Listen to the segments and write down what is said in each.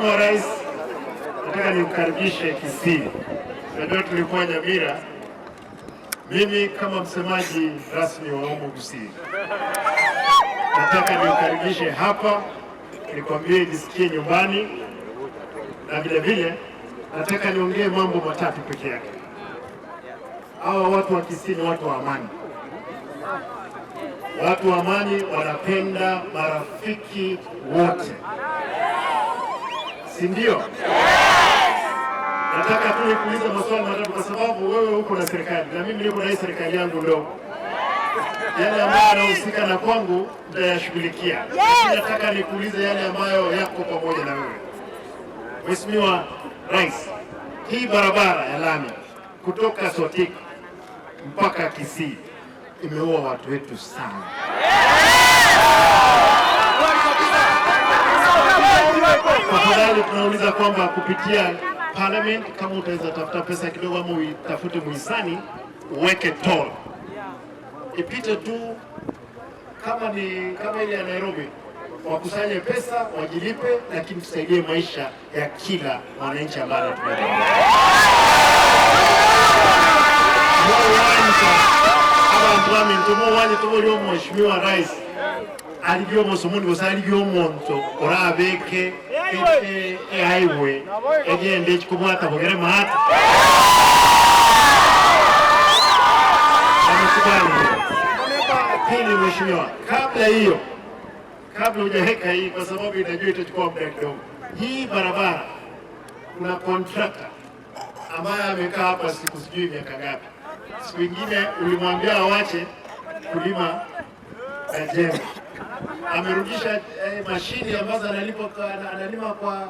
Mheshimiwa Rais, nataka nikukaribishe Kisii. Najua tulikuwa Nyamira. Mimi kama msemaji rasmi wa Omo Kisii, nataka nikukaribishe hapa, nikwambie jisikie nyumbani, na vile vile nataka niongee mambo matatu peke yake. Hawa watu wa Kisii ni watu wa amani. Watu wa amani wanapenda marafiki wote, si ndio? Nataka tu nikuulize maswali matatu kwa sababu wewe uko na serikali na mimi niko na hii serikali yangu ndogo. Yale ambayo yanahusika na kwangu nitayashughulikia. Lakini nataka nikuulize yale ambayo yako pamoja na wewe. Mheshimiwa Rais, hii barabara ya lami kutoka Sotik mpaka Kisii imeua watu wetu sana. Tafadhali tunauliza kwamba kupitia parliament, kama utaweza tafuta pesa kidogo ama uitafute muhisani, uweke toll ipite tu kama ni kama ile ya Nairobi, wakusanye pesa wajilipe, lakini tusaidie maisha ya kila mwananchi ambaye anatumia barabara. Abantu baminto mowanye tobori Mheshimiwa Rais alivyo omusumuni gusa alivyo omonto orabeke ehighway egende ekikubwata bugere mahati. Amekubali. Pili, Mheshimiwa, kabla hiyo, kabla hujaweka hii, kwa sababu inajua itachukua muda kidogo, hii barabara kuna contractor ambaye amekaa hapa siku sijui miaka ngapi. Siku ingine ulimwambia awache kulima na jembe, amerudisha mashini ambazo analima kwa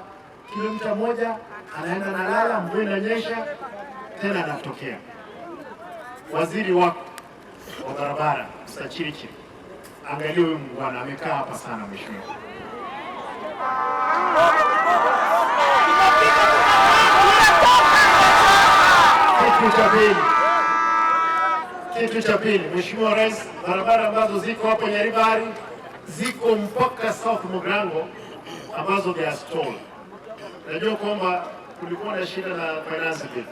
kilomita moja, anaenda nalala, mvua inanyesha tena anatokea. Waziri wako wa barabara Mr. Chirichiri, angalia huyu bwana amekaa hapa sana mheshimiwa. Kitu cha pili, Mheshimiwa Rais, barabara ambazo ziko hapo Nyaribari ziko mpaka South Mugirango ambazo they are stalled. Najua kwamba kulikuwa na shida na finance bill,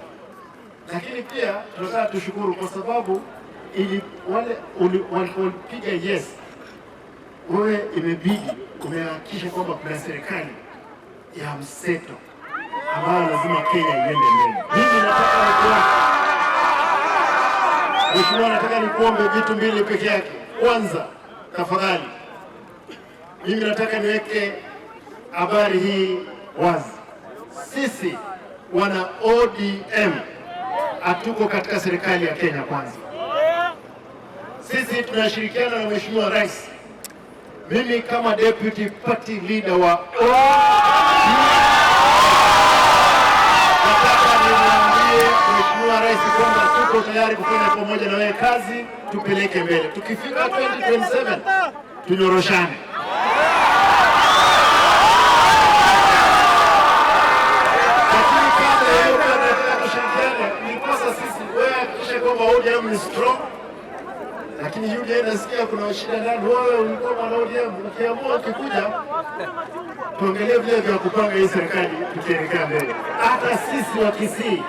lakini pia tunataka tushukuru kwa sababu ili wale walipopiga yes, wewe imebidi umehakikisha kwamba kuna serikali ya mseto ambayo lazima Kenya iende mbele. Mimi nataka nikuombe Mheshimiwa, nataka nikuombe vitu mbili peke yake. Kwanza, tafadhali, mimi nataka niweke habari hii wazi. Sisi wana ODM hatuko katika serikali ya Kenya Kwanza. Sisi tunashirikiana na Mheshimiwa Rais. Mimi kama deputy party leader wa ODM nataka nimwambie Mheshimiwa Rais kwamba tuko tayari kufanya pamoja na wewe kazi, tupeleke mbele. Tukifika 2027 tunyoroshane. Lakini kabla ya hiyo, kabla ya kushirikiana, ndiposa sisi wewe hakikisha kwamba ODM ni strong, lakini UDA nasikia kuna shida ndani. Wewe ulikuwa mwana ODM, ukiamua ukikuja tuangalie vile vya kupanga hii serikali tukielekea mbele. Hata sisi wa Kisii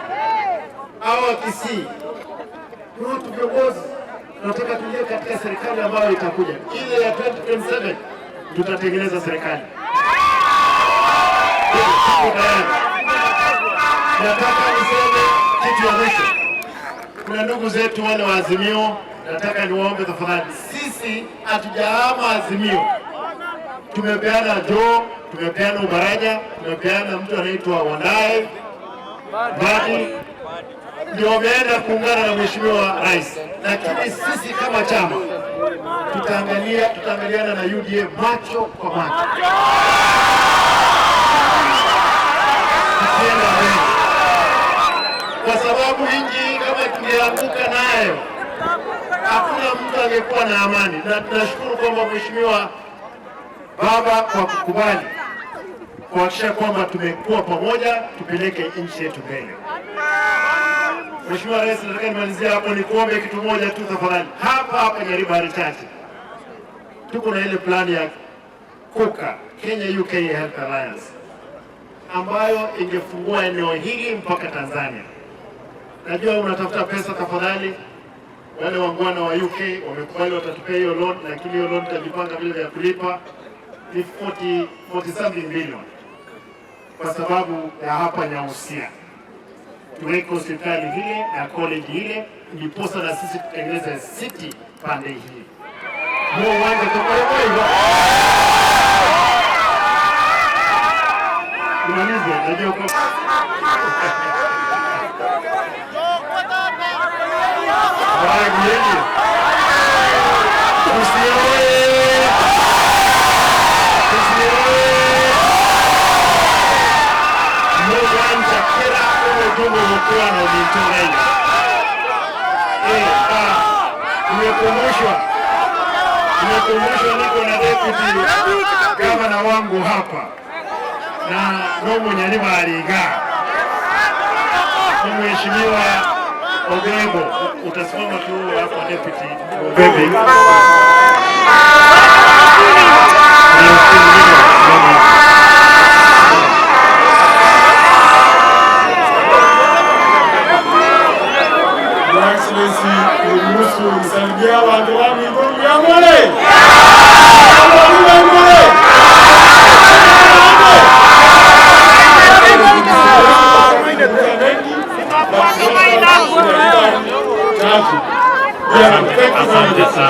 au wa Kisii ni watu viongozi, tunataka tuingie katika serikali ambayo itakuja ile ya 2027, tutatengeneza serikali. Tuko tayari. Nataka niseme kitu ya mwisho. Kuna ndugu zetu wale wa Azimio, nataka niwaombe tafadhali, sisi hatujahama Azimio. Tumepeana Joho, tumepeana Oparanya, tumepeana mtu anaitwa Wandayi Mbadi, ndio wameenda kuungana na Mheshimiwa Rais, lakini sisi kama chama tutaangaliana na UDA macho kwa macho tukienda mbele, kwa sababu nchi kama tungeanguka nayo hakuna mtu angekuwa na amani, na tunashukuru kwamba Mheshimiwa Baba kwa kukubali kuhakikisha kwamba tumekuwa pamoja, tupeleke nchi yetu mbele. Mheshimiwa Rais, nataka nimalizie hapo, nikuombe kitu moja tu tafadhali. Hapa hapa Nyaribari Chache tuko na ile plani ya KUKA, Kenya UK Health Alliance. ambayo ingefungua eneo hili mpaka Tanzania. Najua unatafuta pesa, tafadhali wale wangwana wa UK wamekubali watatupea hiyo loan, lakini hiyo loan tutajipanga vile vya kulipa ni 40 something billion, kwa sababu ya hapa Nyausia tuweke hospitali ile na college ile, ndiposa na sisi tutengeneze city pande hii. Huo uwanja tukolekoivo. Nimalize, najua kwa Wageni. Tusioe. Tusioe. Muganja kera ujumbe mkuu na ulintonga. Nimekumbushwa. Nimekumbushwa niko na deputy gavana wangu hapa na nomunyalima aliga ni Mheshimiwa Ogebo, utasimama tu hapa deputy Ogebe. Your Excellency, niruhusu nisalimie abantu ba Mwigulu ya Mwale. Thank you. Asante sana.